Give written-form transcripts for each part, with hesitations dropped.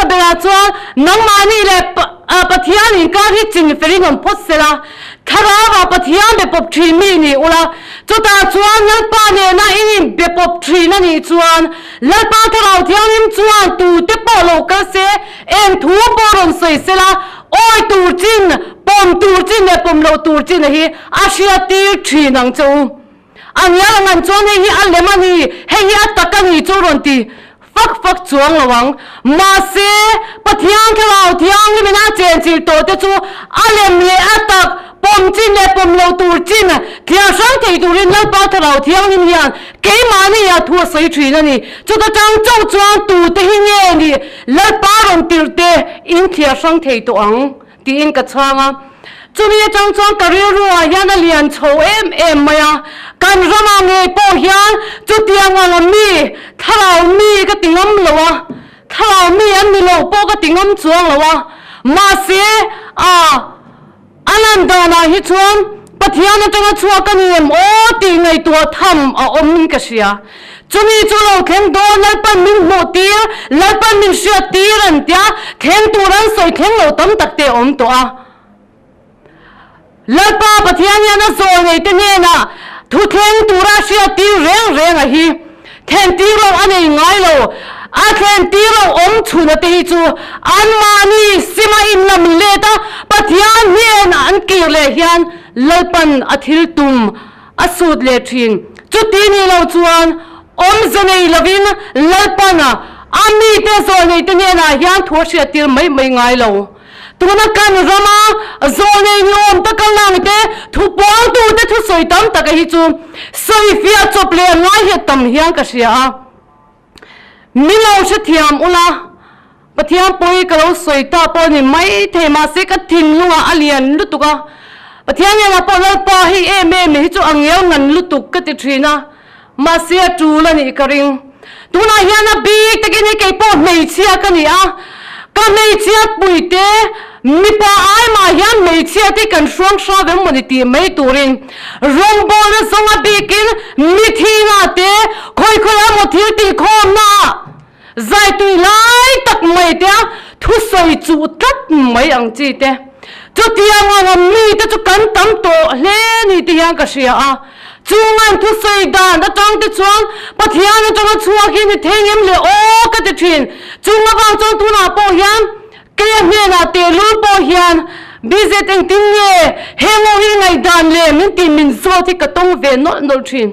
hmasa berah chuan nangmahni leh Pathian inkar hi chinfelin awm phawt sela, Thlarauah Pathian be pawp thin mi ni ula, chutah chuan Lalpa nena in inbe pawp thin a nih chuan Lalpa Thlarau Thianghlim chuan tute pawh lo kal se, eng thu pawh rawn sawi sela, awi tur chin, pawm tur chin leh pawm loh tur chin a hi a hriattir thin ang che u. A ngial ang an chuan hei hi a lem a ni, hei hi a tak a ni chu rawn ti fak fak chuang lo ang. Mahse, Pathian Thlarau Thianghlimin a chenchilh tawh te chu a lem leh a tak, pawm chin leh pawm lo tur chin thliar hrang thei turin Lalpa Thlarau Thianghlim hian keimahni ah thu a sawi thin a ni. Chuta tang chauh chuan tute hi nge nih Lalpa rawn tirh te in thliar hrang thei tawh ang. Tiin ka chhang a. Chumi atang chuan ka rilru ah hian a lian chho em em mai a, kan ramah ngei pawh hian chutiang anga mi, thlarau mi ka ti ngam lo a, thlarau mi an ni lo pawh ka ti ngam chuang lo a, mahse a a lan danah hi chuan Pathian atanga chhuak a ni em aw tih ngaihtuah tham a awm in ka hria. Chumi chu lo thleng dawn Lalpan min hmuh tir, Lalpan min hriat tir an tia, thleng tur an sawi thleng lo tam tak te a awm tawh a. Lalpa Pathian hian a zawl nei te hnenah thu thleng tura hriat tir reng reng a hi thlen tir loh a nei ngai lo. A thlen tir loh awm chhuna te hi chu anmahni sima inlam let a Pathian hnen an kir leh hian Lalpan a thil tum a sut leh thin. Chuti ni lo chuan awmze nei lovin Lalpana a mite zawlneite hnenah hian thu a hriattir mai mai ngai lo. Tuna kan rama zawlnei ni awm taka langte thu puangtute thusawi tam taka hi chu sawifiah chawp leh ngai hi a tam hian ka hria a. Mi lo hrethiam ula, Pathian pawi ka lo sawi ta pawh ni mai thei mahse ka thinlungah a lian lutuk a, Pathian hnenah pawh Lalpa hei em em hi chu a ngel ngan lutuk ka ti thin a, mahse a tul a nih ka ring. Tunah hian a bik takin hei kei pawh hmeichhia ka ni a, ka hmeichhia puite mipa ai mah hian hmeichhia te kan hruang hra ve mawni tih mai turin rawngbawlna zawnga bikin mithina te khawi khawi a maw thil tihkhawmna ah Zai tui lai tak mai te a thusawi chuh tlat mai ang chi te. Chutiang anga mite chu kan tam tawh hle ni te hian ka hria a. Chungan thusawi dan atang te chuan Pathian atanga chhuak hi ni thei ngem le aw ka ti thin. Chung avang chuan tunah pawh hian keia hnenah tehlul pawh hian BZ engtin nge heng ho hi ngaihdan le min tih min zawt hi ka tawng ve nawlh nawlh thin.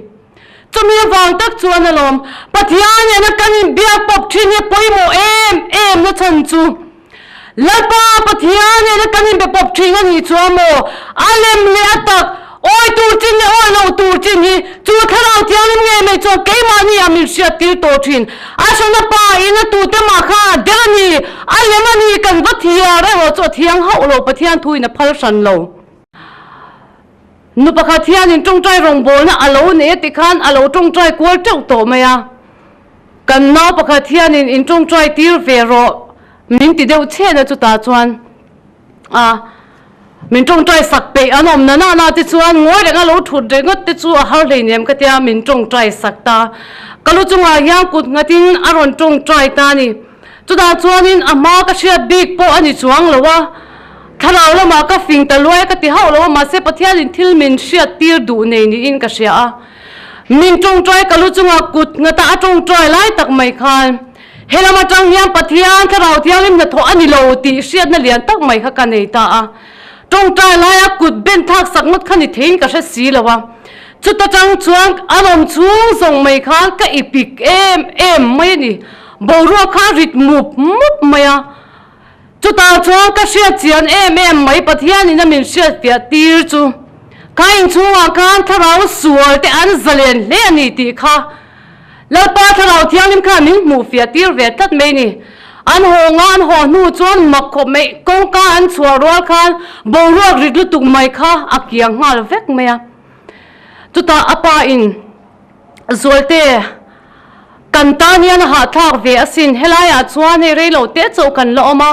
Chumi avang tak chuan alawm Pathian nena kan inbiak pawp thin hi pawimawh em em na chhan chu. Lalpa Pathian nena kan inbe pawp thin a nih chuan maw a lem leh a tak, awi tur chin leh awi loh tur chin hi chu Thlarau Thianghlim ngei mai chuan keimahni ah min hriat tir tawh thin. A hrana pa in a tute mah kha a der a ni, a lem a ni kan va thiar erawh chu a thiang hauh lo Pathian thu in a phal hran lo. Nu pakhat hianin tawngtai rawngbawlna a lo nei a tikhan a lo tawngtai kual teuh tawh mai a. Kan nau pakhat hianin in tawngtai tir ve rawh min ti deuh chhen a chutah chuan a min tawngtai sak peih an awm na na na te chuan ngawi reng a lo thut ringawt te chu a har hleinem ka tia min tawngtai sak ta. Ka lu chungah hian kut nghatin a rawn tawngtai ta a ni. Chutah chuanin a hma ka hriat bik pawh a ni chuang lo a, thlarau lamah ka fing ta luai ka ti hauh lo a, mahse Pathianin thil min hriat tir duh nei niin ka hria a. Min tawngtai ka lu chungah kut nghata a tawngtai lai tak mai khan he lam atang hian Pathian thlarau thianghlim hnathawh a ni lo tih hriatna lian tak mai kha ka nei ta a. Tawngtai laia kut ben thlak sak ngawt kha ni theiin ka hre si lo a, chuta tang chuan a lawm chhung zawng mai khan ka ipik em em mai a ni. Boruak kha a rit mup mup mai a, chutah chuan ka hriat chian em em mai Pathianin a min hriat fiah tir chu kha inchhungah khan thlarau sual te an zalen hle a ni tih kha Lalpa Thlarau Thianghlim khan min hmuh fiah tir ve tlat mai ni. An haw nga an haw hnu chuan mak khawp mai kawngka an chhuah rual khan boruak rit lutuk mai kha a kiang nghal vek mai a. Chutah a pa in Zualte, Kan tan hian a hahthlak ve asin, helaiah chuan hei reilo te chauh kan la awm a,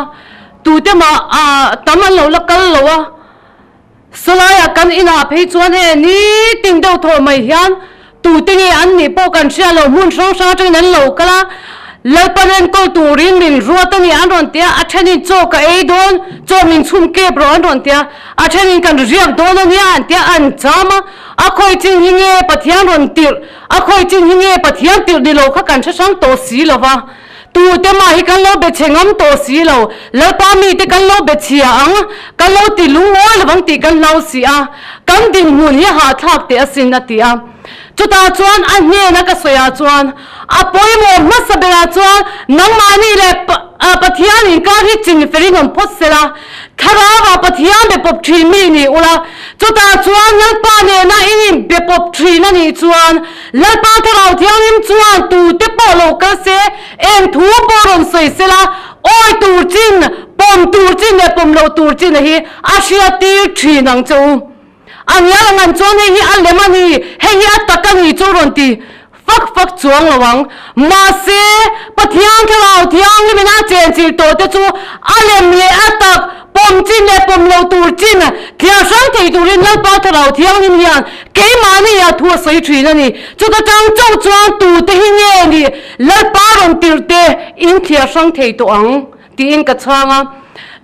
tute mah tam an lo la kal lo a, sawlaiah kan inah phei chuan hei nitin deuh thawh mai hian tute nge an nih pawh kan hria lo, hmun hrang hrang atangin an lo kal a. Lalpan enkawl turin min ruat a ni an rawn ti a, a thenin chaw ka ei dawn, chaw min chhum kep rawh an rawn ti a, a thenin kan riak dawn a nia an ti a, an cham a, a khawi chin hi nge Pathian rawn tirh, a khawi chin hi nge Pathian tirh ni lo kha kan hre hrang tawh si lo va, tute mah hi kan lo be chhe ngam tawh si lo, Lalpa mite kan lo be chhia ang, kan lo ti lungawi lovang tih kan hlau si a, kan dinhmun hi hahthlak teh asin a ti a. Chutah chuan a hnena ka sawiah chuan a pawimawh hmasa berah chuan nangmahni leh Pathian inkar hi chinfelin awm phawt se la, Thlarauah Pathian be pawp thin mi ni ula, chutah chuan Lalpa nena in inbe pawp thin a nih chuan Lalpa Thlarau Thianghlim chuan tute pawh lo kal se, eng thu pawh rawn sawi se la, awi tur chin, pawm tur chin leh pawm loh tur chin a hi a hriattir thin ang che u. A ngial ang an chuan hei hi a lem a ni, hei hi a tak a ni chu rawn ti fak fak chuang lo ang. Mahse, Pathian Thlarau Thianghlimin a chenchilh tawh te chu a lem leh a tak, pawm chin leh pawm lo tur chin thliar hrang thei turin Lalpa Thlarau Thianghlim hian keimahni ah thu a sawi thin a ni. Chuta tang chauh chuan tute hi nge nih Lalpa rawn tirh te in thliar hrang thei tawh ang. Tiin ka chhang a.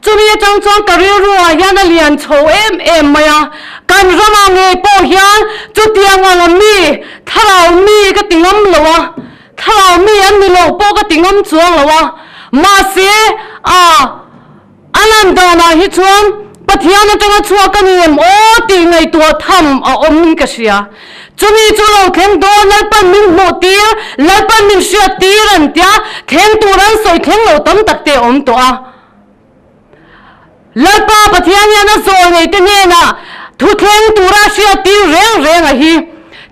Chumi atang chuan ka rilru ah hian a lian chho em em mai a, kan ramah ngei pawh hian chutiang anga mi, thlarau mi ka ti ngam lo a, thlarau mi an ni loh pawh ka ti ngam chuang lo a, mahse a a lan danah hi chuan Pathian atanga chhuak a ni em aw tih ngaihtuah tham a awm in ka hria. Chumi chu lo thleng dawn Lalpan min hmuh tir, Lalpan min hriat tir an tia, thleng tur an sawi thleng lo tam tak te a awm tawh a. Lalpa Pathian hian a zawl nei te hnenah thu thleng tura hriat tir reng reng a hi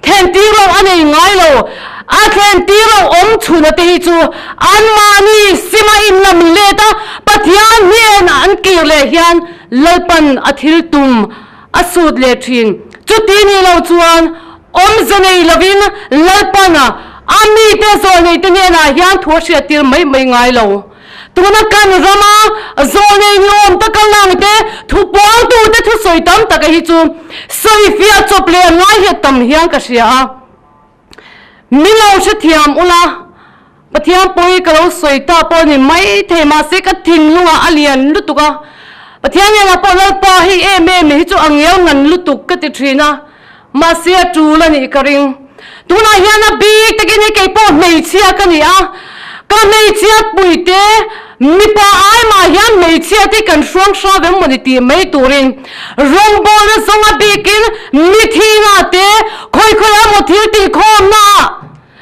thlen tir loh a nei ngai lo. A thlen tir loh awm chhuna te hi chu anmahni sima inlam let a Pathian hnen an kir leh hian Lalpan a thil tum a sut leh thin. Chuti ni lo chuan awmze nei lovin Lalpana a mite zawlneite hnenah hian thu a hriattir mai mai ngai lo. Tuna kan rama zawlnei ni awm taka langte thu puangtute thusawi tam taka hi chu sawifiah chawp leh ngai hi a tam hian ka hria a. Min lo hrethiam ula, Pathian pawi ka lo sawi ta pawh ni mai thei mahse ka thinlungah a lian lutuk a, Pathian hnenah pawh Lalpa hei em em hi chu a ngel ngan lutuk ka ti thin a, mahse a tul a nih ka ring. Tunah hian a bik takin hei kei pawh hmeichhia ka ni a, ka hmeichhia puite mipa ai mah hian hmeichhia te kan hruang hra ve maw ni tih mai turin rawngbawlna zawng a bikin mithinga te khawi khawi a maw thil tihkhawmna ah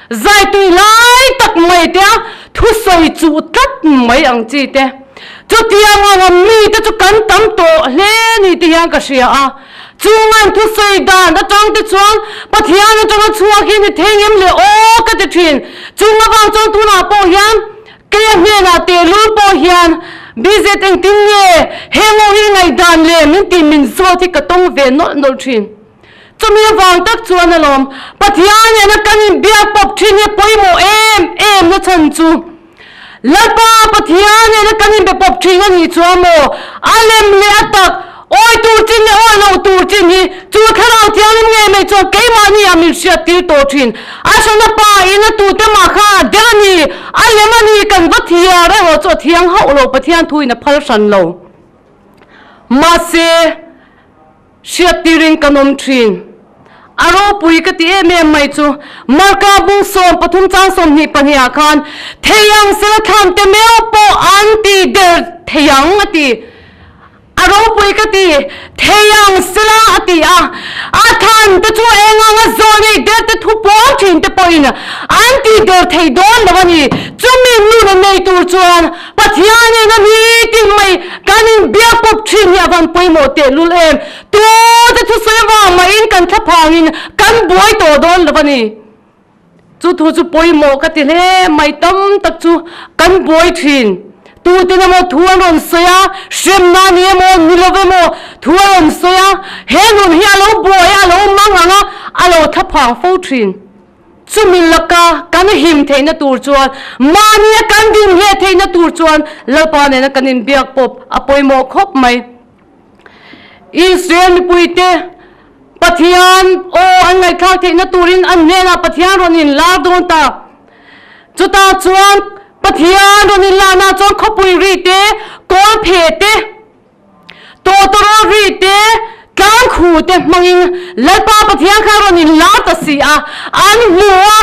Zaitui lai tak mai te a thusawi chuh tlat mai ang chi te. Chutiang anga mite chu kan tam tawh hle ni te hian ka hria a. Chungan thusawi dan atang te chuan Pathian atanga chhuak hi ni thei ngem le aw ka ti thin. Chung avang chuan tunah pawh hian keia hnenah tehlul pawh hian BZ engtin nge heng ho hi ngaihdan le min tih min zawt hi ka tawng ve nawlh nawlh thin. Chumi avang tak chuan alawm Pathian nena kan inbiak pawp thin hi pawimawh em em na chhan chu. Lalpa Pathian nena kan inbe pawp thin a nih chuan maw a lem leh a tak, awi tur chin leh awi loh tur chin hi chu Thlarau Thianghlim ngei mai chuan keimahni ah min hriat tir tawh thin. A hrana pa in a tute mah kha a der a ni, a lem a ni kan va thiar erawh chu a thiang hauh lo Pathian thuin a phal hran lo. Mahse. Hriattirin kan awm thin. A ropui ka ti em em mai chu Marka bung 13 chang 22 ah khan thei ang sela thlan te meuh pawh an ti der thei ang a ti. A ropui ka ti thei ang sela a ti a, a thlan te chu eng anga zawl nei der te thu puang thin te pawhin an ti der thei dawn lo a ni. Chumi nun a nei tur chuan Pathianin a nitin mai kan inbiak pawp thin hi a van pawimawh tehlul em? Tute thusawi avang mahin kan thlaphangin kan buai tawh dawn lo a ni. Chu thu chu pawimawh ka ti hle mai, tam tak chu kan buai thin. Tuten emaw thu an rawn sawi a, hremna ni emaw ni lo emaw thu a rawn sawi a, he nun hi a lo buai a, a lo mang ang a, a lo thlaphang fo thin. Chumi laka kan him theihna tur chuan, mahnia kan din hle theihna tur chuan Lalpa nena kan inbiak pawp a pawimawh khawp mai. Israel mipuite Pathian aw an ngaihthlak theihna turin an hnenah Pathian rawn inlar dawn ta. Chutah chuan. Pathian rawn inlahna chuan khawpui ri te, kawl phe te, Tawtawrawl ri te, tlang khu te hmangin Lalpa Pathian kha rawn inlar ta si a, an hmu a,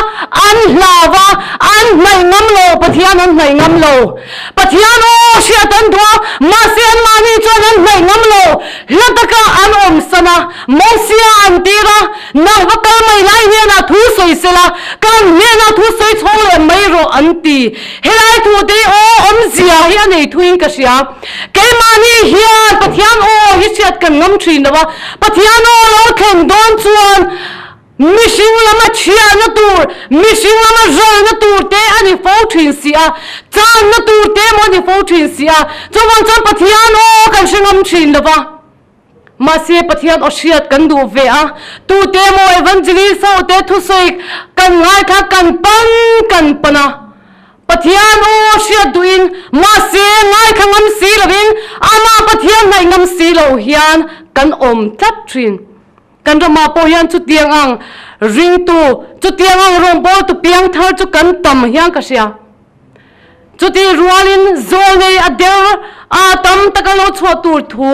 an hlau a, an hnaih ngam lo, Pathian an hnaih ngam lo. Pathian aw hriat an duh a, mahse anmahni chuan an hnaih ngam lo. Hla taka an awm san a, Mosia an tir a, Nang va kal mai lai hnenah thu sawi sela, kan hnenah thu sawi chhawng leh mai rawh an ti. Helai thu te hi aw awmzia hi a nei thuin ka hria. Keimahni hian Pathian aw hi hriat kan ngam thin lo a, Pathian aw lo thleng dawn chuan mihring lama chhiahna tur, mihring lama rawlna tur te a ni fo thin si a, channa tur te emaw a ni fo thin si a, chuvang chuan Pathian aw kan hre ngam thin lo va. Mahse Pathian aw hriat kan duh ve a, tute emaw evangelist ho te thusawi kan ngaithla kan pan kan pan a. Pathian aw hriat duhin mahse ngaithla ngam si lovin amah Pathian hnaih ngam si lo hian kan awm tlat thin. Kan ramah pawh hian chutiang ang ringtu, chutiang ang rawngbawltu piangthar chu kan tam hian ka hria. Chutih rualin zawlnei a der a tam taka lo chhuah tur thu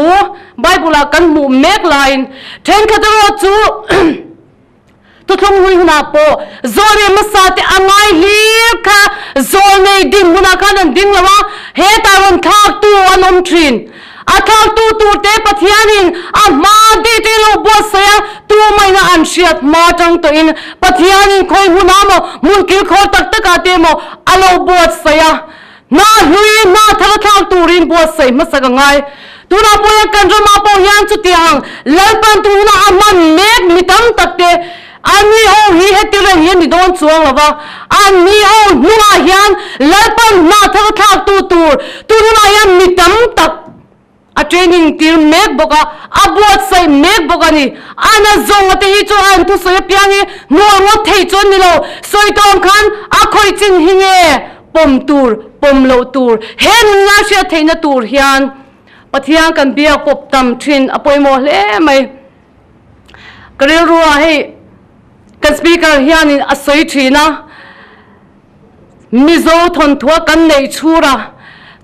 Bible-ah kan hmuh mek laiin thenkhat erawh chu thuthlung hlui hunah pawh zawlnei hmasa te a ngai hlir kha zawlnei din hunah khan an ding lo a, hetah rawn thlaktu an awm thin. A thlaktu turte Pathianin a hma dihte lo buatsaih a, tumaina an hriat hma tang tawhin Pathianin khawi hmunah maw, hmun kilkhawr tak takah te maw a lo buatsaih a. Hna hlui, hna thar a thlak turin buatsaih hmasak a ngai. Tunah pawh hian kan ramah pawh hian chutiang Lalpan tu hunah a hman mek mi tam tak te Anni ho hi heti reng hi a ni dawn chuang lo va, anni ho hnungah hian Lalpan hna thar a thlaktu tur tun hunah hian mi tam tak a training tir mek bawk a, a buatsaih mek bawk a ni. A na zawnga te hi chu an thusawi apiang hi hnual ngawt thei chu an ni lo, sawi tawng khan a khawih chin hi nge pawm tur, pawm loh tur, he nunna hriat theihna tur hian Pathian kan biak pawp tam thin a pawimawh hle mai. Ka rilruah hei kan speaker hianin a sawi thin a, Mizo thawnthua kan neih chhur a,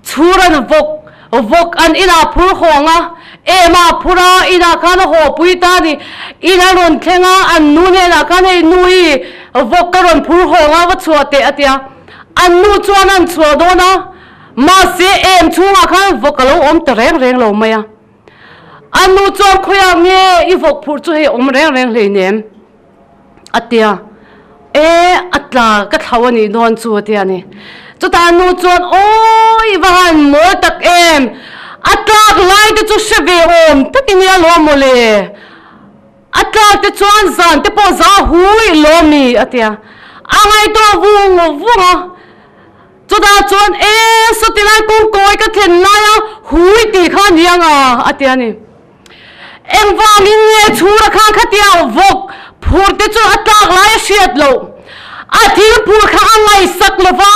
chhur an vawk, vawk an inah phur hawng a, em a phur a, inah khan a haw pui ta a ni, in an rawn thleng a, an nu hnenah khan hei nu hi vawk ka rawn phur hawng a va chhuah teh a ti a, an nu chuan an chhuah dawn a, mahse em chhungah khan vawk a lo awm ta reng reng lo mai a. A nu chuan khawiah nge i vawk phurh chu hei awm reng reng hleinem a tia. E a tla ka thlau a nih dawn chu a tia ni. Chutah a nu chuan aw i va han mawl tak em a tlak lai te chu hre ve awm tak i nia lawm mawle. A tlak te chuan zan te pawh za hui lawm mi a tia. A ngaihtuah vung vung a. Chutah chuan, E, sawti lai kawngkawi ka thlen laia hui tih kha a ni ang a, a ti a ni. Engvangin nge chhura khan khatia vawk phur te chu a tlak lai a hriat loh? A thil phur kha a ngaihsak lo va,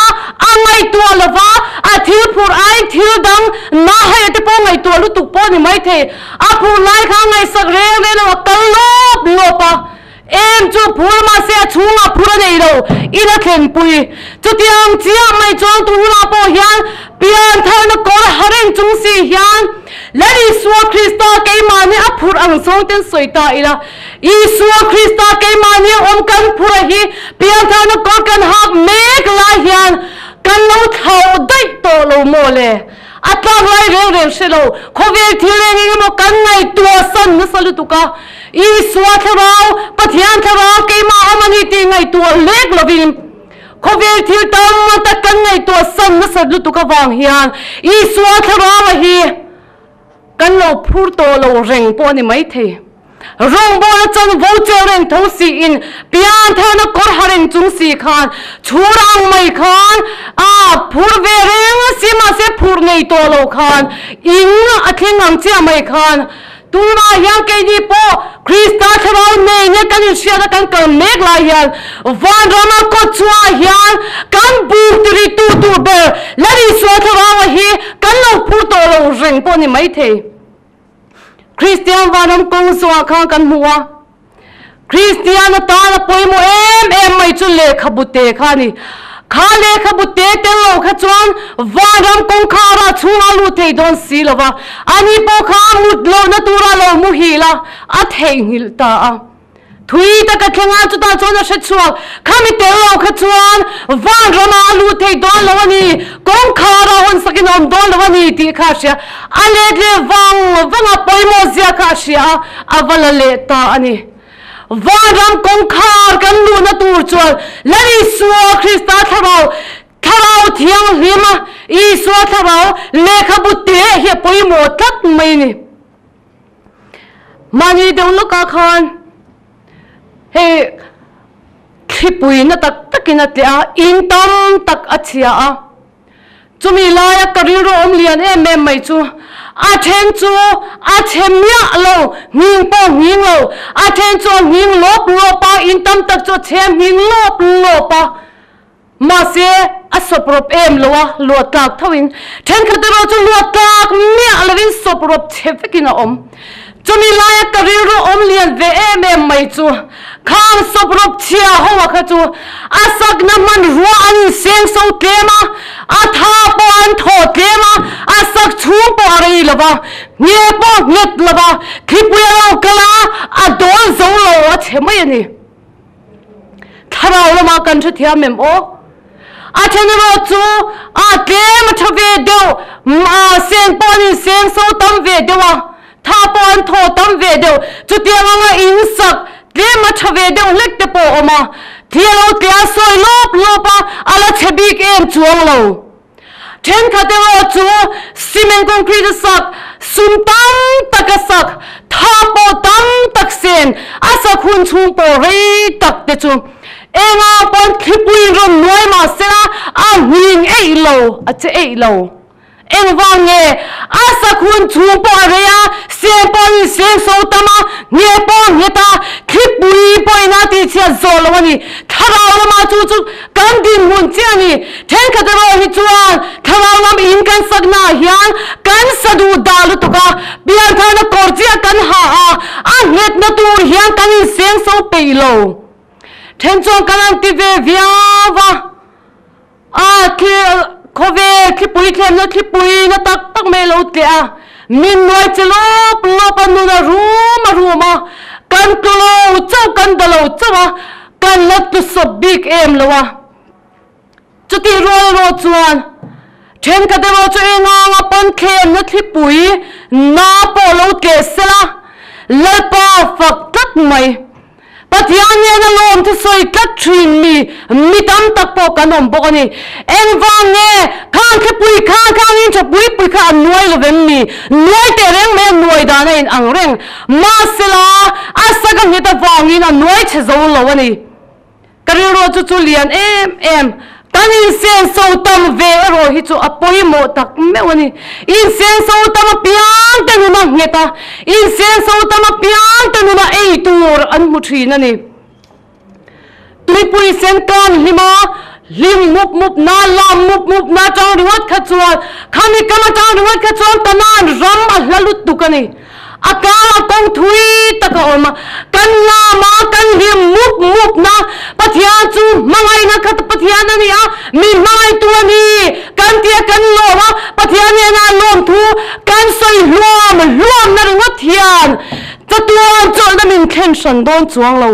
a ngaihtuah lo va, a thil phur aiin thil dang na hei te pawh ngaihtuah lutuk pawh a ni maithei. A phur lai kha a ngaihsak reng reng lo, a kal lawp lawp a. Em chu phur mahse a chhungah phur a nei lo, in a thlenpui. Chutiang chiah mai chuan tu hunah pawh hian piantharna kawr ha reng chung si hian Lal Isua Krista keimahni a phurh ang zawng ten sawi ta ila. Isua Krista keimahni a awm kan phurh a hi piantharna kawr kan hak mek lai hian kan lo thlauh daih tawh lo maw le? A tlak lai reng reng hre lo, khawvel thil reng eng emaw kan ngaihtuah san nasa lutuk a, Isua thlarau, Pathian thlarau keimah awm a ni tih ngaihtuah lek lovin, khawvel thil tam tak kan ngaihtuah san nasa lutuk avang hian Isua thlarau a hi kan lo phur tawh lo reng pawh a ni maithei. Rawngbawla chanvo cheu reng tho siin piantharna kawr ha reng chung si khan chhur ang mai khan a phur ve reng a si mahse phur nei tawh lo khan in a thleng ang chiah mai khan tunah hian keini pawh Krista thlarau nei nge kan inhriat a kan kal mek lai hian vanrama kawtchhuah hian kan buk tiritu tur ber Lal Isua thlarau hi kan lo phur tawh lo reng pawh a ni maithei. Kristian vanram kawng zawhah khan kan hmu a, Kristian atana pawimawh em em mai chu lehkhabu te kha a ni. Kha lehkhabu te tel lo kha chuan vanram kawngkhar ah chhung a lut thei dawn si lo va, ani pawh kha a mut lohna tura lo muhil a, a theihnghilh ta a. Thui taka thleng a, chutah chuan a hre chhuak, khami tel lo kha chuan vanram ah a lut thei dawn lo a ni, kawngkhar ah hawn sakin a awm dawn lo a ni tih kha a hria. A let leh vang vang a, pawimawh zia kha a hria a, a va la leh ta a ni. Vanram kawngkhar kan luhna tur chuan Lal Isua Krista Thlarau, Thlarau Thianghlima Isua Thlarau lehkhabu teh hi a pawimawh tlat mai a ni. Mahni deuh lawkah khan hei thlipui na tak takin a tleh a, in tam tak a chhia a. Chumi laia ka rilru awm lian em em mai chu a then chu a chhe miah lo, nghing pawh nghing lo, a then chu a nghing lawp lawp a, in tam tak chu a chhe nghing lawp lawp a, mahse a sawp rawp em lo a, luah tlak tho in thenkhat erawh chu luah tlak miah lovin sawp rawp chhe vekin a awm. Chumi laia ka rilru awm lian ve em em mai chu khang sawp rawp chhia ho a kha chu a sakna hmanrua an inseng so tlem a, a tha pawh an thaw tlem a, a sak chhung pawh a rei lo va, nge pawh nghet lo va, thlipui a lo kal a, a dawl zo lo a chhe mai a ni. Thlarau lamah kan hrethiam em aw? A then erawh chu a tlem a tha ve deuh, seng pawh an inseng so tam ve deuh a, tha pawh an thaw tam ve deuh. Chutiang anga insak tlem a tha ve deuh hlek te pawh a awm a, thli a lo tleh a sawi lawp lawp a, a la chhe bik em chuang lo. Thenkhat erawh chu cement concrete a sak, sum tam tak a sak, tha pawh tam tak sen a sak hun chhung pawh rei tak te chu engah pawn thlipui rawn nuai mah sela a nghing eih lo, a che eih lo. Engvang nge a sak hun chhung pawh a rei a, seng pawh an inseng so tam a, nge pawh a nghet a, thlipui pawhin a tihchhiat zawh lo a ni. Thlarau lamah chu chu Kan dinhmun chiah a ni. Thenkhat erawh hi chuan thlarau lam in kan saknaah hian kan sa duh dah lutuk a, piantharna kawr chiah kan ha a, a nghetna tur hian kan inseng so peih lo. Then chuan kan han ti ve viau va, a thli khawvel thlipui thlemna thlipui na tak tak mai a lo tleh a, min nuai che lawp lawp a, nun a rum a rum a, kan tlu lo chauh kan da lo chauh a, Kan la tlusawp bik em lo a, chutih rual erawh chuan thenkhat erawh chu enganga pawn thlemna thlipui na pawh lo tleh sela, Lalpa fak tlat mai. Pathian hian a lawm thusawi tlat thin mi mi tam tak pawh kan awm bawk a ni. Engvang nge khang thlipui khang khang in tha pui pui kha an nuai lo vem mi? Nuai teh reng mai a nuai dan a in ang reng. Mahsela, a sak a nghet avangin a nuai chhe zo lo a ni. Ka rilru chu chu lian em em, kan insenso tam ve erawh hi chu a pawimawh tak meuh a ni. Insenso tam apiang te nun a nghet a, insenso tam apiang te nuna ei tur an hmu thin a ni. Tuipui sen kan hlim a, hlim mup mup na, lam mup mup na atang ringawt kha chuan, khami kam atang ringawt kha chuan Kanaan ram a hla lutuk a ni. A kara kawng thui tak a awm a, kan lam a, kan hlim mup mup na, Pathian chu hmangaihna kha Pathian a ni a, mi hmangaihtu a ni kan ti a, kan lawm a, Pathian hnenah lawmthu kan sawi hluam hluam na ringawt hian Chatuan chawlhna min thlen hran dawn chuang lo,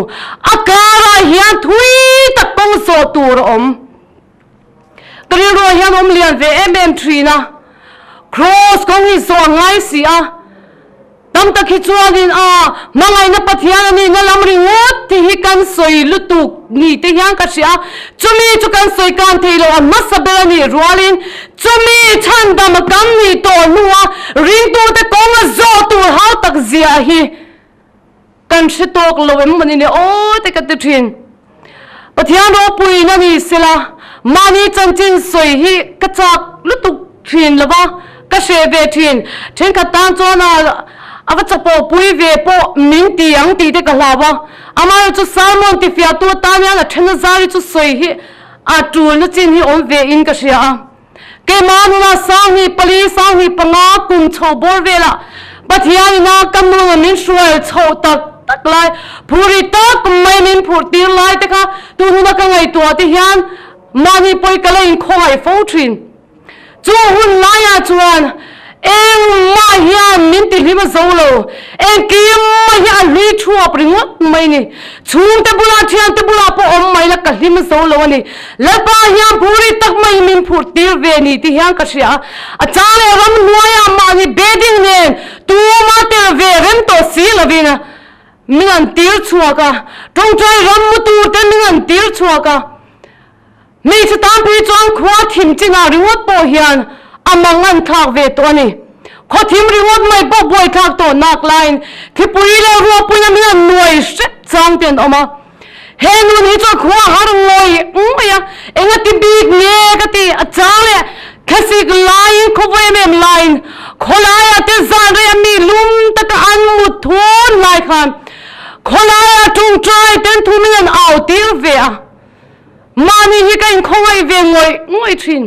a karah hian thui tak kawng zawh tur a awm. Ka rilruah hian awm lian ve em em thin a, Kraws kawng hi zawh a ngai si a, tam tak hi chuanin a hmangaihna Pathian a nihna lam ringawt tih hi kan sawi lutuk ni te hian ka hria a, chumi chu kan sawi kan thei lo a hmasa ber a nih rualin chumi chhandam a kan nih tawh hnua ringtute kawng a zawh tur hau tak zia hi kan hre tawk lo em mawni ni aw te ka ti thin. Pathian ropuiin a ni sela, mahni chanchin sawi hi ka chak lutuk thin lo va, ka hreh ve thin. Thenkhat tan chuan a a va chapawh pui ve pawh min ti ang tih te ka hlau a. Amaherawhchu chu sermon tifiahtu atan hian a then a zar hi chu sawi hi a tulna chin hi awm ve in ka hria a. Keimah nuna 2004, 2005 kum chho bawr velah Pathian ina ka nuna min hruai chhoh tak tak lai, phuri tak mai min phurh tir lai te kha tun huna ka ngaihtuah te hian. Mahni pawi ka la inkhawngaih fo thin. Chu hun laiah chuan engmah hian min tihlim a zo lo, engkim mai hi a hlui thuap ringawt mai ni. Chhungte bulah, thiante bulah pawh awm mai la ka hlim a zo lo a ni. Lalpa hian phuri tak mai min phurh tir ve ni ti hian ka hria a, a chang leh ramhnuaiah mahni bedding nen tuma tel ve rem tawh si lovin min an tir chhuak a, tawngtai ram mu turte min an tir chhuak a. Hmeichhe tan phei chuan khua thim chinah ringawt pawh hian a mang an thlak ve tawh a ni. Khaw thim ringawt mai pawh buai thlak tawh nak laiin thipui leh ruahpuina min an nuai hrep chang te an awm a. He nun hi chuan khua a har ngawih ngawih a, engati bik nge ka ti a chang leh thlasik laiin khawvawi em em laiin khawlaiah te zan rei a mi lum taka an mut thun lai khan khawlaiah tawngtai ten thu min an au tir ve a. Mahni hi ka inkhawngaih ve ngawih ngawih thin.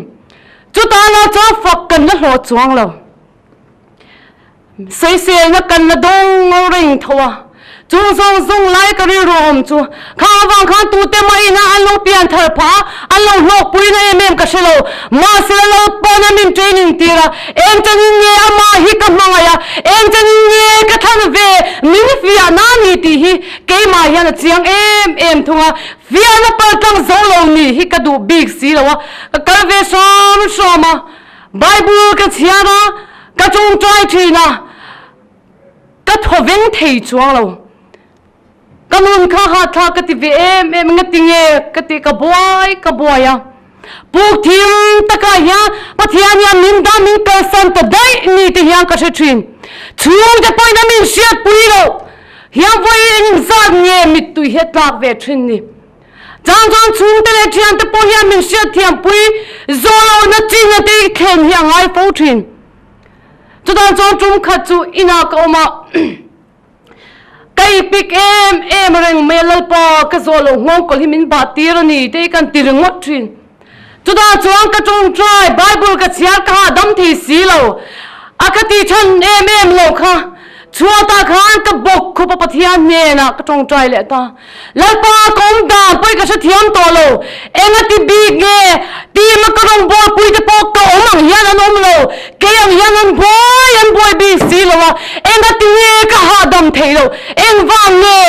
Chutah lah chuan fak kan la hlawh chuang lo. Sawiselna kan la dawng ngo reng tho a. Chung zawng zawng lai ka rilru a awm chu khang avang khan tute mah ina an lo pian thar phah a, an lo hlawkpuina em em ka hre lo. Mahse la lo pawn a min training tir a, eng changin nge amah hi ka hmangaih a, eng changin nge ka thlan ve min fiahna a ni tih hi keimah hian a chiang em em thung a. Fiahna paltlang zo lo nih hi ka duh bik si lo a, ka kal ve hram hram a, Bible ka chhiar a, ka tawngtai thin a, ka thaw veng thei chuang lo. Ka nun kha hahthlak ka ti ve em em, engati nge ka tih ka buai ka buai a. Puk thim takah hian Pathian hian min dah min kalsan ta daih ni te hian ka hre thin. Chhungte pawhin a min hriatpui loh hian vawi engzat nge mittui hi a tlak ve thin ni. Chang chuan chhungte leh thiante pawh hian min hriatthiampui zawh lohna chin a te thlen hi a ngai fo thin. Chutah chuan tum khat chu inah ka awm a. Ka i pik em em reng mai a Lalpa ka zawh loh nghawng kawlh hi min bah tir a ni tih kan ti ringawt thin. Chutah chuan ka tawngtai Bible ka chhiar ka hahdam thei si lo a ka tih chhan em em lo kha chhuatah khan ka bawk khup a Pathian hnenah ka tawngtai leh ta. Lalpa ka awm dan pawh i ka hrethiam tawh lo, enga ti bik nge team a ka rawngbawlpui te pawh ka awm ang hian an awm lo, kei ang hian an buai an buai bik si lo a, enga ti nge ka hahdam theih loh, engvang nge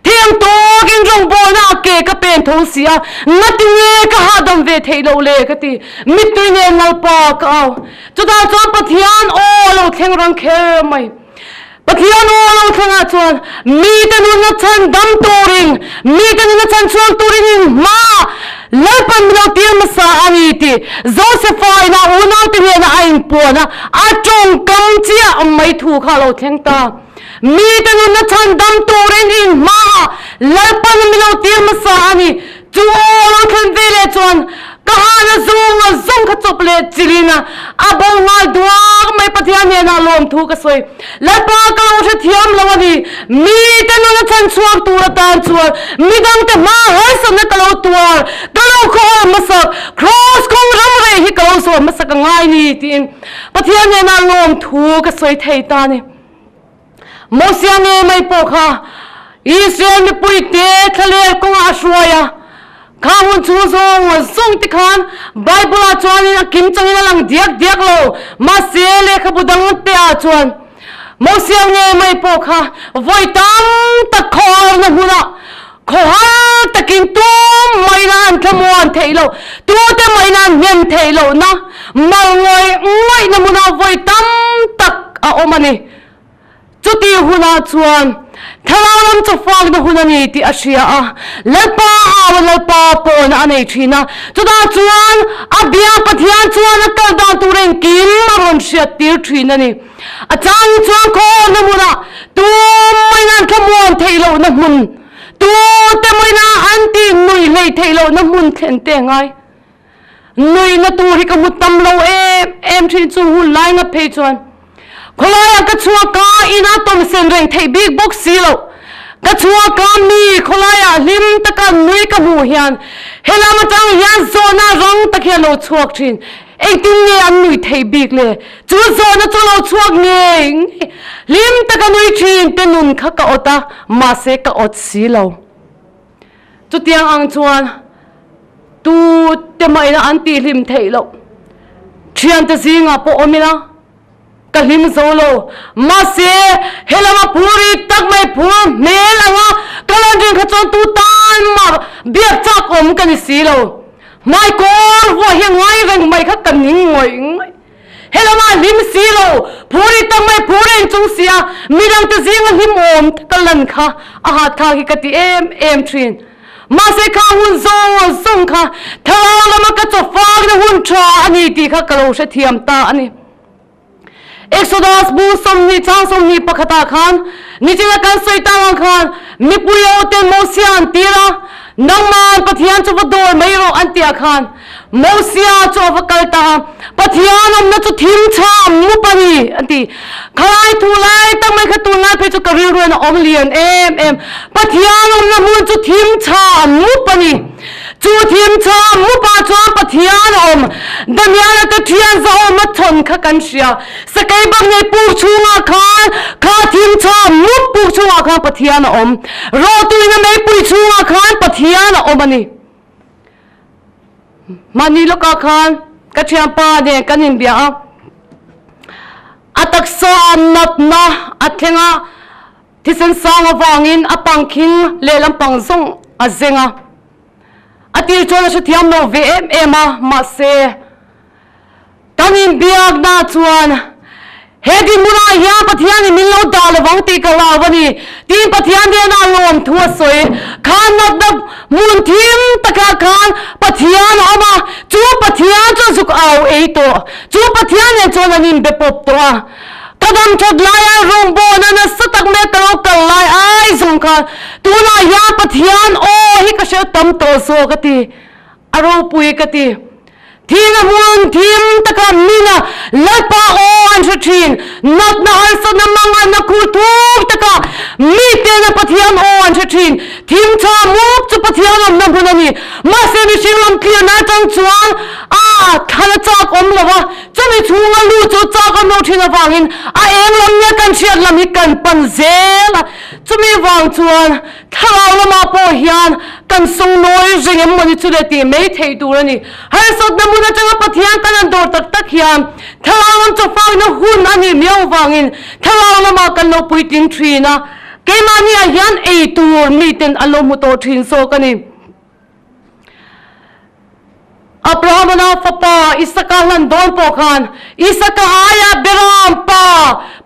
thiam tawkin rawngbawlna a ke ka pen tho si a, ngati nge ka hahdam ve theih loh le ka ti, mittui nen Lalpa ka au, chutah chuan Pathian aw a lo thleng rang kher mai. Pathian aw lo thlengah chuan mite nunna chhan dam turin, mite nunna chhan chhuak turin in hma Lalpan min lo tir hmasa a ni tih Josefa ina unaute hnenah a inpuan a, a tawngkam chiah mai thu kha a lo thleng ta. Mite nunna chhan dam turin in hma Lalpan min lo tir hmasa a ni. Chu aw lo thlen ve leh chuan ka hana zawng a zawng kha chawp leh chilin a, a bo nghal duak mai Pathian hnenah lawmthu ka sawi. Lalpa ka lo hrethiam lo a ni, mite nun a chhan chhuak tur atan chuan midangte hma harsatna ka lo tuar, ka lo khawhawm hmasak, Kraws kawng ram reh hi ka lo zawh hmasak a ngai ni tiin Pathian hnenah lawmthu ka sawi thei ta a ni. Mosia ngei mai pawh kha Israel mipuite thlaler kawngah a hruai a, kha hun chhung zawng zawng te khan Bible-ah chuanin a kim changin a lang diak diak lo, mahse lehkhabu dang te ah chuan Mosia ngei mai pawh kha vawi tam tak khawharna hmunah khawhar takin tum maina an thlamuan theih loh, tute maina an hnem theih lohna mal ngawih ngawihna hmunah vawi tam tak a awm a ni. Chutih hunah chuan thlarau lam chu fakna hun a ni tih a hria a, Lalpa au a Lalpa pawhna a nei thin a, chutah chuan a bia Pathian chuan a kal dan tur engkim a rawn hriat tir thin a ni. A chang chuan khawhna hmunah tu maina an thlamuan theih lohna hmun, tute maina an tih nui hlei theih lohna hmun thlen te a ngai. Nuihna tur hi ka hmu tam lo em em thin chu hun lai ngap phei chuan khawlaiah ka chhuak a, inah tawm sen reng theih bik bawk si loh. Ka chhuak a, mi khawlaiah hlim taka nui ka hmuh hian helam atang hian zawhna rang tak hi a lo chhuak thin. Engtin nge an nui theih bik le? Chu zawhna chu a lo chhuak ngei ngei. Hlim taka nui thin te nun kha ka awt a, mahse ka awt si lo. Chutiang ang chuan. Tu te mah ina an tih hlim theih loh. Thiante zingah pawh awm ila ka hlim zo lo. Mahse, helama phur i tak mai phur hmel anga ka lan ring kha chuan tu tan mah biak chak awm ka ni si lo. Hmaikawr vuah hi ngai reng mai kha ka ning ngawih ngawih. Helama hlim si lo, phur i tak mai phur reng chung sia midangte zinga hlim awm taka lan kha a hahthlak hi ka ti em em thin. Mahse kha hun zawng zawng kha thlarau lama ka chawfakna hun tha a ni tih kha ka lo hrethiam ta a ni. Exodus bu 20 chang 21 ah khan nichina kan sawi tang ang khan mipui ho ten Mosia an tir a, Nangman Pathian chu va dawi mai rawh an tih ah khan Mosia chu a va kal ta a, Pathian awmna chu thim chham mup a ni an ti. Khalai thu lai tak mai kha tunlai phei chu ka rilruin a awm lian em em. Pathian awmna hmun chu thim chham mup a ni. Chu thim chham mup ah chuan Pathian a awm. Daniela te thian zahawma chhawn kha kan hria. Sakei bak nei puk chhungah khan kha thim chham mup puk chhungah khan Pathian a awm. Rawhtuina meipui chhungah khan Pathian a awm a ni. Mahni lawkah khan ka thianpa nen kan inbia a, a taksa natna a thleng a, thisen sang avangin a pangkhing lehlam pang zawng a zeng a. A tir chuan a hrethiam lo ve em em a, mahse Kan inbiakna chuan he dinhmunah hian Pathianin min lo dah lovang tih ka hlau a ni tiin Pathian hnenah lawmthu a sawi. Khan natna hmun thim takah khan Pathian a awm a, chu Pathian chuan zuk au ei tawh. Chu Pathian nen chuan an inbe pawp tawh a. Ka dam that laia rawngbawlna nasa tak mai ka lo kal lai ai zawng khan tunah hian Pathian aw hi ka hre tam tawh zawk a ti. A ropui ka ti. Thing a hmun thim taka mina Lalpa aw an hre thin. Natna harsatna manganna khur thuk taka mitena Pathian aw an hre thin. Thim tha mup chu Pathian awmna hmun a ni. Mahse mihring lam tlirna atang chuan a thlan a chak awm lo a, chumi chhunga lu chu chak awm lo thin avangin a eng lam nge kan hriat lam hi kan pan zel a. Chumi vang chuan Thlarau lamah pawh hian kan sawngnawi reng em mawni chu le tih mai theih tur a ni. Harsatna hmun atanga Pathian kan han dawr tak tak hian thlarau lam chawfakna hun a nih miau vangin thlarau lamah kan lo puitling thin a, keimahniah hian ei tur miten an lo hmu tawh thin zawk a ni. Abrahamana fapa Isaka hlan dawn pawh khan Isaka aia Beram pa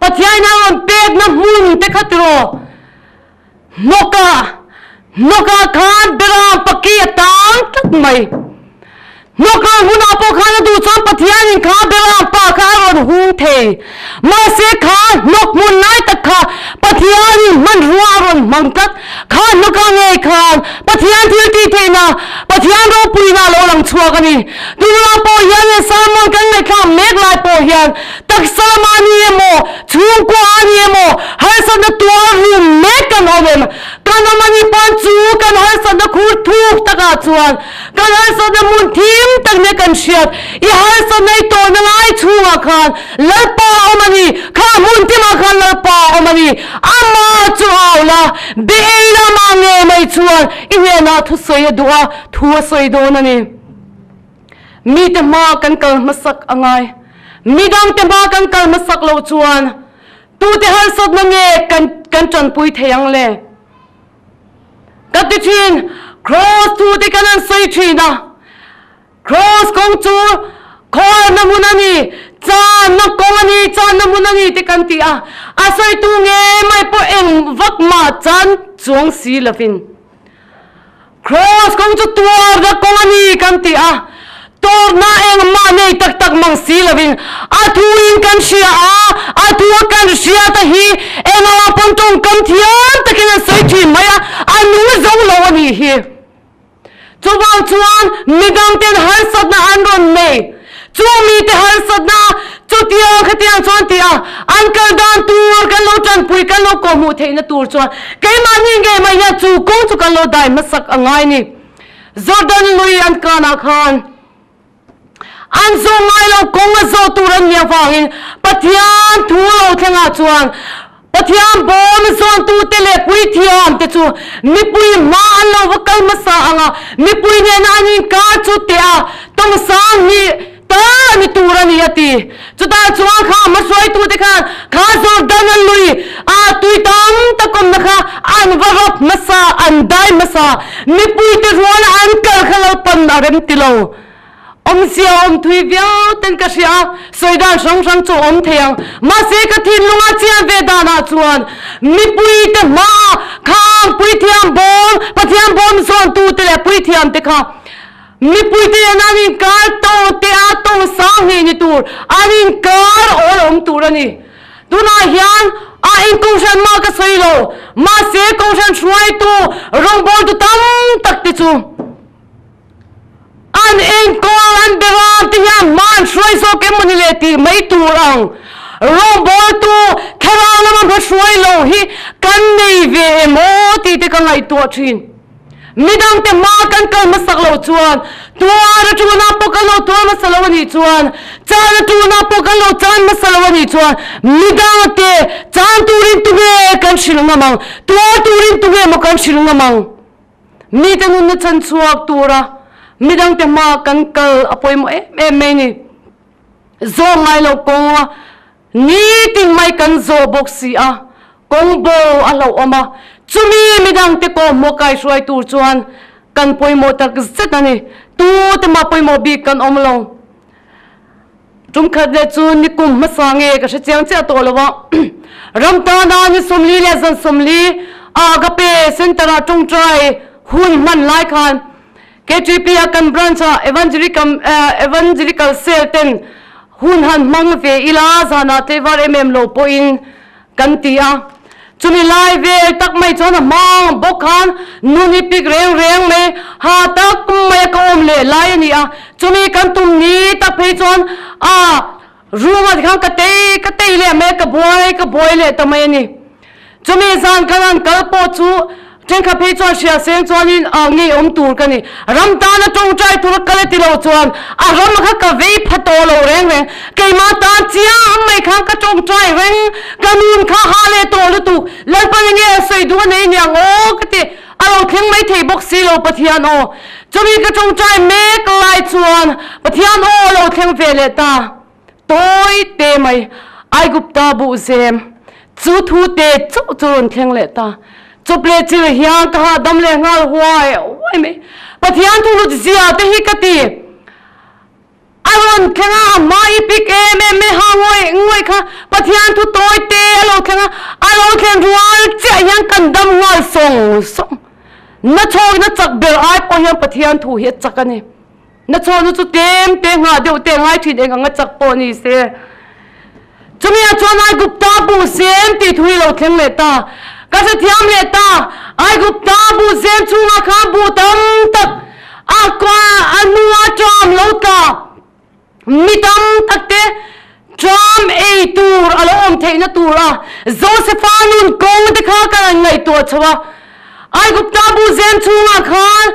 Pathianin a rawn pekna hmun te kha tiraw? Hnawkah, hnawkah khan Beram paki a tang tlat mai. Hnawkah hunah pawh khan a duh chuan Pathianin kha Beram pa kha a rawn hung thei. Mahse kha hnawk hmun lai tak kha Pathianin hmanrua a rawn hmang tlat. Kha hnawkah ngei khan Pathian thil tih theihna, Pathian ropuina a lo lang chhuak a ni. Tunah pawh hian he sermon kan ngaihthlak mek lai pawh hian taksa lama a ni emaw, chhungkua a ni emaw, harsatna tuar rum mek kan awm em? Kan awm a nih pawn chu kan harsatna khur thuk takah chuan kan harsatna hmun thim tak nia kan hriat. I harsatna i tawhna lai chhungah khan Lalpa a awm a ni, kha hmun timah khan Lalpa a awm a ni. Amah chu au la, be ei lamah ngei mai chuan i hnenah thusawi a duh a, thu a sawi dawn a ni. Mite hma kan kal hmasak a ngai. Midangte hma kan kal hmasak loh chuan tute harsatna nge kan kan tanpui thei ang le? Ka ti thin, Kraws thu te kan han sawi thin a, Kraws kawng chu khawlna hmun a ni, channa kawng a ni, channa hmun a ni te kan ti a, a sawitu nge mai pawh eng vak mah chan chuang si lovin. Kraws kawng chu tuarna kawng a ni kan ti a, tawrhna engmah nei tak tak mang si lovin a thuin kan hria a, a thu a kan hriat a hi engah pawn tawngkam thiam takin an sawi thin mai a, a nung zo lo a nih hi. Chuvang chuan midangten harsatna an rawn nei. Chu mite harsatna chutiang khatiang chuan ti a, an kal dan tur kan lo tanpui, kan lo kawhhmuh theihna tur chuan keimahni ngei mai hian chu kawng chu kan lo dai hmasak a ngai ni. Jordan lui an kanah khan an zawh ngai lo kawng a zawh tur an nih avangin Pathian thu lo thlengah chuan. Pathian bawm zawntute leh puithiamte chu mipui hma an lo va kal hmasa ang a, mipui nena an inkar chu teh a, tawngsang hnih tal a ni tur a ni, a ti. Chutah chuan kha hmahruaitute khan kha Jordan a lui a tui tam tak awmna kha an va rap hmasa, an dai hmasa, mipuite ruala an kal kha Lalpan a rem ti lo. Awmzia awm thui viau ten ka hria a, sawi dan hrang hrang chu a awm thei ang. Mahse ka thinlunga chian ve danah chuan mipuite hmaah khang puithiam bawm, Pathian bawm zawntute leh puithiamte kha mipuite nen an inkar tawng te a tawng sang hnih ni tur, an inkar awl awm tur a ni. Tunah hian a eng kohhran mah ka sawi lo, mahse kohhran hruaitu rawngbawltu tam tak te chu, An enkawl an beram te hian hma an hruai zawk em mawni le tih mai tur ang. Rawngbawltu thlarau lama hma hruai lo hi kan nei ve em aw tih te ka ngaihtuah thin. Midangte hma kan kal hmasak loh chuan tuar a tuna pawh kan lo tuar hmasa lo a nih chuan, chan a tuna pawh kan lo chan hmasa lo a nih chuan midangte chan turin tunge kan hrilh ngam ang, tuar turin tunge maw kan hrilh ngam ang. Mite nunna chan chhuak tura midangte hmaa kan kal a pawimawh em em mai ni. Zawh ngai lo kawnga nitin mai kan zawh bawk si a, kawng bo a hlauhawm a, chumi midangte kawhmawh kaihruai tur chuan kan pawimawh tak zet a ni. Tute mah pawimawh bik kan awm lo. Tum khat leh chu nikum hmasa nge ka hre chiang chiah tawh lo a, ram tana ni 40 leh zan 40 a Agape Centre ah tawngtai hun hman lai khan KTP a kan branch ah Evangelical Cell ten hun han hmang ve ila zanah tlaivar em em lo pawhin Kan ti a, chumi lai vel tak mai chuan a hmang bawk khan nun hi pik reng reng mai, ha tak mai a ka awm leh lai a ni a, chumi kan tum ni tak phei chuan a room ah tikhan ka tei ka tei leh mai a, ka buai ka buai leh ta mai a ni. Chumi zan khan an kal pawh chu Thenkhat phei chuan hria seng chuanin ah ngei awm tur ka ni. Ram tana tawngtai tura kal a ti lo chuan a ram kha ka vei pha tawh lo reng reng. Keimah tan chiang mai khan ka tawngtai reng. Ka nun kha ha leh tawh lutuk. Lalpan enge a sawi duh a nei niang aw ka ti. A lo thleng mai thei bawk si lo Pathian aw. Chumi ka tawngtai mek lai chuan Pathian aw a lo thleng ve leh ta. Tawi te mai Aigupta buh zem chu thu te chauh chu rawn thleng leh ta. Chawp leh chil hian ka hahdam leh nghal huai huai mai. Pathian thu hlut zia te hi ka ti. A rawn thleng a, a hma i pik em em mai ha ngawih ngawih kha Pathian thu tawi te a lo thleng a, a lo thlen rual chiah hian kan dam nghal sawng sawng. Na chhawkna chak ber ai pawh hian Pathian thu hi a chak a ni. Na chawhnu chu tlem te nghah deuh te ngai thin eng anga chak pawh ni se. Chumi ah chuan Aigupta buh zem tih thu hi lo thleng leh ta. Ka hrethiam leh ta, Aigupta buh zem chhungah khan buh tam tak a a hnua ṭam lo tla. Mi tam tak te ṭam ei tur a lo awm theihna tura Josefa nun kawng te kha ka han ngaihtuah chho a. Aigupta bu zem chhungah khan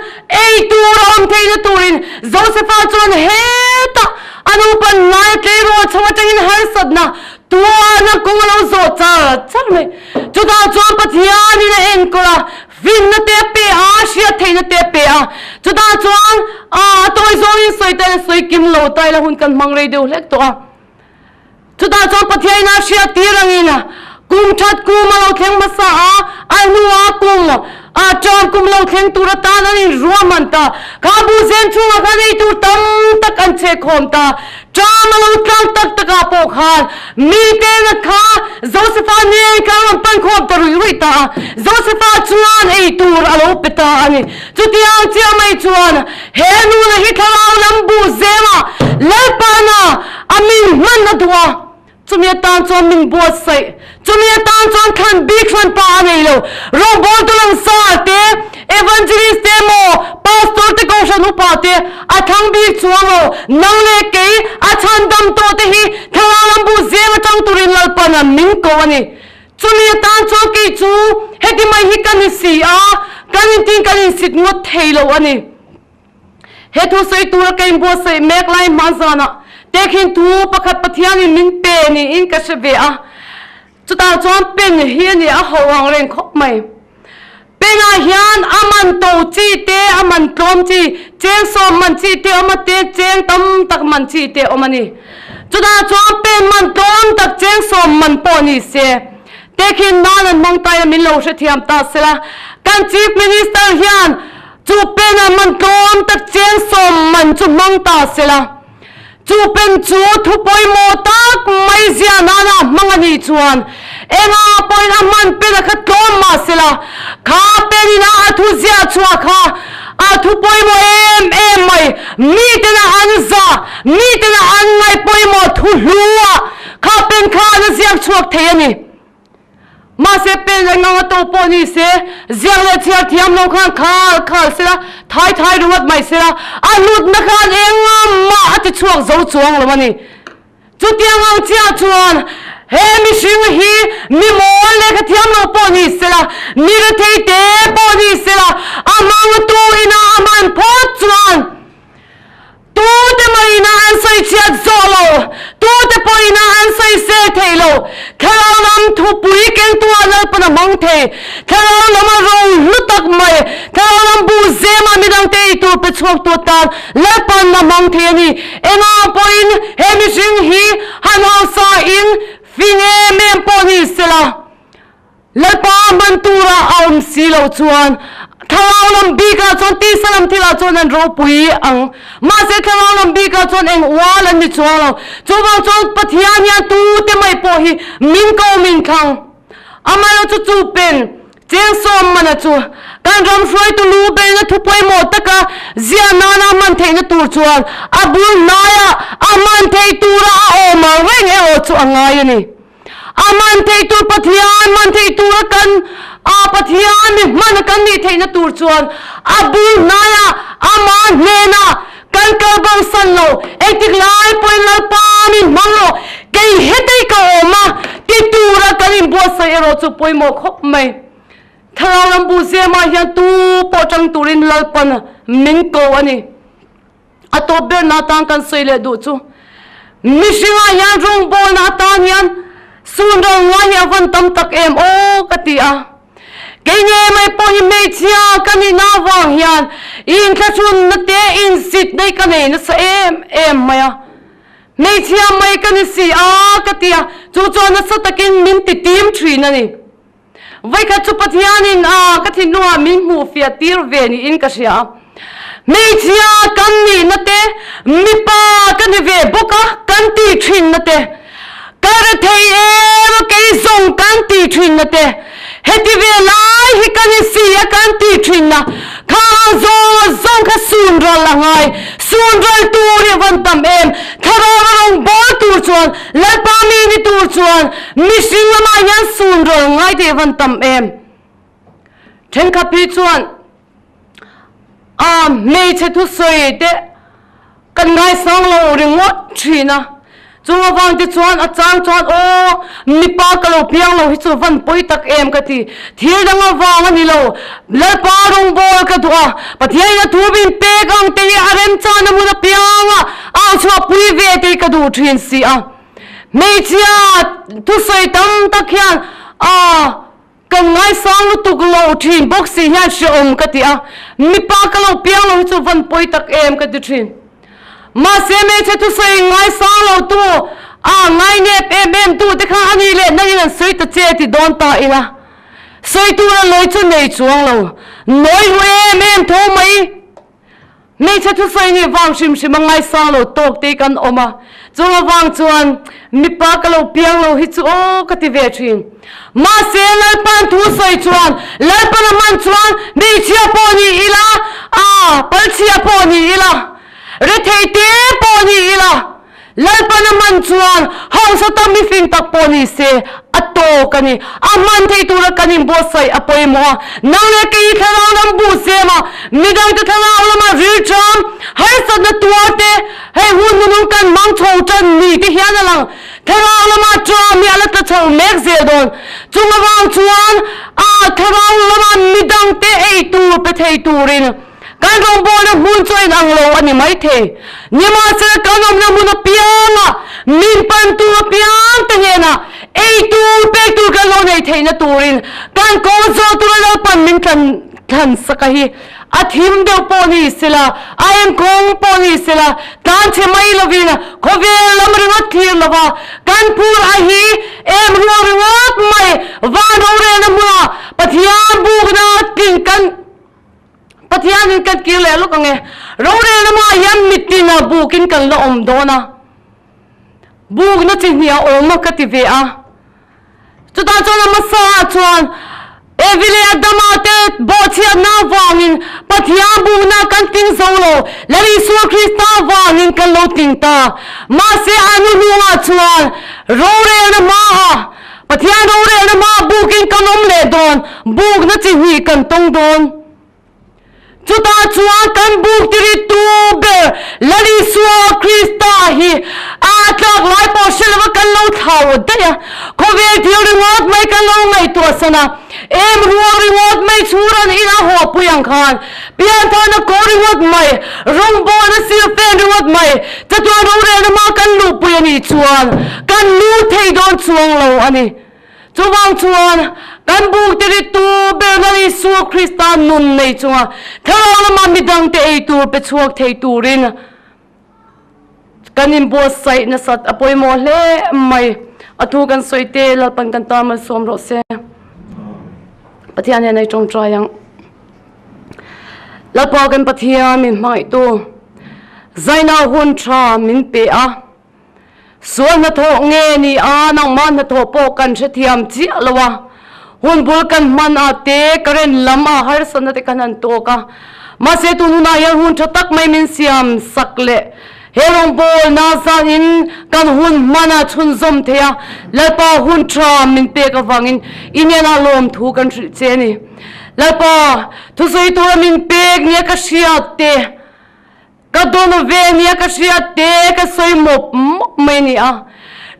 ei tur a awm theihna turin Josefa chuan hetah a nupan ngai tleirawl chho atangin harsatna tuarna kawng a lo zawh char char mai. Chutah chuan Pathianin a enkawl a, finna te a pe a, hriat theihna te a pe a. Chutah chuan a tawi zawngin sawi ta ila sawi kim lo ta ila hun kan hmang rei deuh hlek tawh a. Chutah chuan Pathian a hriat tir angin kum that kum a lo thleng hmasa a, a hnuah kum a ṭan kum lo thleng tur atan an inruahman ta. Kha bu zen chhungah khan ei tur tam tak an chhekkhawm ta. Ṭam a lo tlang tak takah pawh khan mite kha Josefa nen khan a rawn pan khawm ta ruih ruih ta a, Josefa chuan ei tur a lo pe ta a ni. Chutiang chiah mai chuan he nuna hi thlarau lam bu zengah Lalpana a min hman a duh a, chumi atan chuan min buatsaih, chumi atan chuan thlan bik hran pa a nei lo. Rawngbawltu langsar te, evangelist te emaw, pastor te kohhran upa te a thlang bik chuang lo. Nang leh kei a chhandam tawh te hi thlarau lam bu zeng atang turin Lalpana min ko a ni. Chumi atan chuan kei chu heti mai hi ka ni si a, kan intin kan insit ngawt thei lo a ni. He thu sawi tura ka inbuatsaih mek lai hma zanah tehkhin thu pakhat Pathianin min pe niin ka hre ve a. Chutah chuan pen hi a ni a ho ang reng khawp mai. Penah hian a man to chi te, a man tlawm chi, cheng sawm man chi te awm a te, cheng tam tak man chi te awm a ni. Chutah chuan pen man tlawm tak cheng sawm man pawh ni se, tehkhin nan an hmang taia min lo hrethiam ta sela, kan Chief Minister hian chu pen a man tlawm tak cheng sawm man chu hmang ta sela. Chu pen chu thu pawimawh tak mai zia nana hmang a nih chuan enga pawhin a hman pen a kha tlawm mah sela, kha pen ina a thu ziah chhuah kha a thu pawimawh em em mai, mitena an zah, mitena an ngaih pawimawh thu hlu ah kha pen khan a ziak chhuak thei a ni. Mahse pen reng anga to pawh ni se, ziak leh chhiar thiam lo khan khal khal sela, thai thai ringawt mai sela, a hlutna khan enga mah a ti chhuak zo chuang lo a ni. Chutiang ang chiah chuan he mihring hi mi mawl lehkha thiam lo pawh ni sela, mi rethei te pawh ni sela, a hmangtu ina a hman phawt chuan, Tute maiina an sawi chhiat zawh lo, tute pawhina an sawi sel thei lo. Thlarau lam thupui kengtuah Lalpan a hmang thei. Thlarau lam a ro hlu tak mai. Thlarau lam bu zema midangte ei tur pe chhuaktu atan Lalpan a hmang thei a ni. Engah pawhin he mihring hi han hausa in fing em em pawh ni sela. Lalpa hman tura a awm si loh chuan thlarau lam bikah chuan tisa lam thilah chuan an ropui ang. Mahse thlarau lam bikah chuan eng ual an ni chuang lo. Chuvang chuan Pathian hian tute mai pawh hi min ko min thlang. Amaherawh chu chu pen cheng sawm mana chu kan ram hruaitu lu beihna thu pawimawh taka ziah nana hman theihna tur chuan a bul hnaiah a hman theih tura a awm ang reng erawh chu a ngai a ni. A man theih tur Pathian man theih tura kan a Pathian mi hman a kan nih theihna tur chuan a bul hnaiah ama hnenah kan kal bosan lo. Engtik lai pawhin Lalpa min hmang rawh, kei hetei ka awm a ti tura kan inbuatsaih erawh chu pawimawh khawp mai. Thlarau ram bu zema hian tu pawh tang turin Lalpan min ko a ni. A tawp berna atan kan sawi leh duh chu mihringah hian rawngbawlna atan hian sun ro ngai hi a van tam tak em aw ka ti a. Kei nge mai pawh hi hmeichhia ka nihna avang hian inthlahrunna te insitna hi ka nei nasa em em mai a. Hmeichhia mai ka ni si a ka ti a, chu chuan nasa takin min ti tim thin a ni. Vawikhat chu Pathianin a ka thinlungah min hmuh fiah tir ve niin ka hria a. Hmeichhia kan nihna te, mipa ka ni ve bawk a kan tih thinna te, ka rethei em a kei zawng kan tih thinna te, heti ve lai hi ka ni si a kan tih thinna, khang zawng zawng kha sun ral a ngai, sun ral tur hi a van tam em, thlarau a rawn bawl tur chuan Lalpa mi ni tur chuan mihring lamah hian sun rawl ngai tih van tam em. Thenkhat phei chuan a hmeichhe thusawi te kan ngaisang lo ringawt thin a, chung avang te chuan a chang chuan aw mipa ka lo piang lo hi chu van pawi tak em ka ti, thil dang avang a ni lo, Lalpa rawngbâwl ka duh a, Pathianin a thu min pek ang te hi a remchana hmun apiang a, Au chhuah pui ve te hi ka duh thin si a. Hmeichhia thusawi tam tak hian a kan ngaisang lutuk lo thin bawk si hian hrehawm ka ti a. Mipa ka lo piang lo hi chu van pawi tak em ka ti thin. Mahse hmeichhe thusawi ngaisang lo tu a ngainep em em tu te kha a nih leh nangin an sawi ta che ti dawn ta ila. Sawi tura lawi chu nei chuang lo. Nawi ru em em tho mai. Hmeichhe thusawi nih vang hrim hrim a ngaisang lo tawk te kan awm a, chung avang chuan mipa ka lo piang lo hi chu aw ka ti ve thin. Mahse Lalpan thu sawi chuan Lalpan a hman chuan hmeichhia pawh ni ila, a palchhia pawh ni ila, rethei te pawh ni ila, Lalpan a hman chuan hausa tam mi fing tak pawh ni se, a tawk a ni. A hman theih tura kan inbuatsaih a pawimawh a. Nang leh kei hi thlarau lam buh sem a, midangte thlarau lama rilṭam, harsatna tuar te, hei hun hmunung kan hmang chho ṭan ni te hian a lang. Thlarau lama ṭam hi a la tla chho mek zel dawn. Chung avang chuan a thlarau lama midangte ei tur pe thei turin, Kan rawngbawlna hmun chu a inang lo a ni maithei. Nimahsela kan awmna hmun apianga min pantu apiangte hnenah ei tur pek tur. lo nei theihna turin kan kawl zawh tura Lalpan min tlan thlan sak a hi. A thim deuh pawh ni sela, a eng kawng pawh ni sela, tlan chhe mai lovin khawvel lam ringawt thlir lova kan phur a hi em ruang ringawt mai van rorelna hmunah Pathian bukna tling kan Pathianin kan kir leh lawk ang e. Rorelna hmaah hian mitin a bukin kan la awm dawn a, bukna chi hnih a awm a ka ti ve a. Chutah chuan a hmasaah chuan Evi leh Adama te bawhchhiatna avangin Pathian bukna kan tling zo lo, Lal Isua Krista avangin kan lo tling ta. Mahse a hnuhnungah chuan rorelna hmaah Pathian rorelna hmaah bukin kan awm leh dawn, bukna chi hnih kan tawng dawn. Chutah chuan kan buk tiritu ber Lal Isua Krista hi a tlak lai pawh hre lova kan lo thlau daih a, khawvel thil ringawt mai kan lo ngaihtuah san a, em ruang ringawt mai chhur an ina haw pui ang khan piantharna kawr ringawt mai, rawngbawlna silfen ringawt mai, chatuan rorelna hma kan luhpui a nih chuan kan lu thei dawn chuang lo a ni. Chuvang chuan, kan bukte rittu ber Lal Isua Krista nun nei chunga thlarau lama midangte ei tur pe chhuak thei turin kan inbuatsaih nasat a pawimawh hle mai. A thu kan sawi te Lalpan kan tan malsawm rawh se. Pathian hian ei tawngtai ang. Lalpa kan Pathian min hmangaihtu zaina hun tha min pe a. Sual hnathawh nge ni a, nangmah hnathawh pawh kan hrethiam chiah lo a, hun bul kan hman a te current lam a harsatna te kan han tawk a, mahse tun hunah hian hun tha tak mai min siam sak leh he rawngbawlna zanin kan hun hman a chhunzawm thei a, Lalpa hun tha min pek avangin i hnenah lawmthu kan hrilh che a ni. Lalpa thusawi tura min pek nia ka hriat te. Ka dawn ve nia ka hriat te ka sawi mawp mawp mai ni a.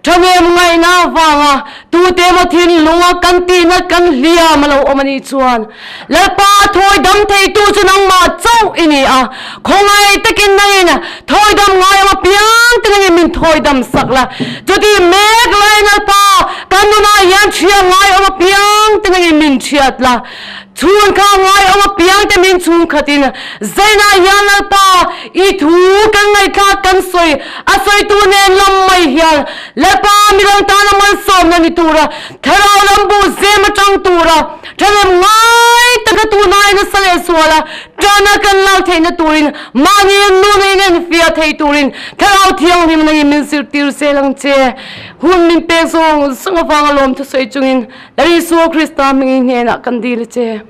Thahnem ngaihna avanga tute emaw thinlunga kan tihna kan hliam a lo awm a nih chuan Lalpa thawi dam theitu chu nangmah chauh i ni a. Khawngaih takin nangin thawi dam ngai awm apiang te nangin min thawi dam sak la. Chuti mek laiin Lalpa kan nunah hian ṭhia ngai awm apiang te nangin min ṭhiat la. Chhun kha ngai awm apiang te min chhung khatin Zainah hian Lalpa i thu kan ngaihthlak kan sawi a sawitu nen lam mai hian Lalpa midang tana malsawmna ni tura thlarau lam bu zem atang tura thahnem ngai taka tunai nasa leh suala tana kan lak theihna turin mahni nuna inenfiah thei turin thlarau thianghlim nangin min zirtir zel ang che. Hun min pek zawng zawng avanga lawmthu sawi chungin Lal Isua Krista hmingin hnenah kan dil a che.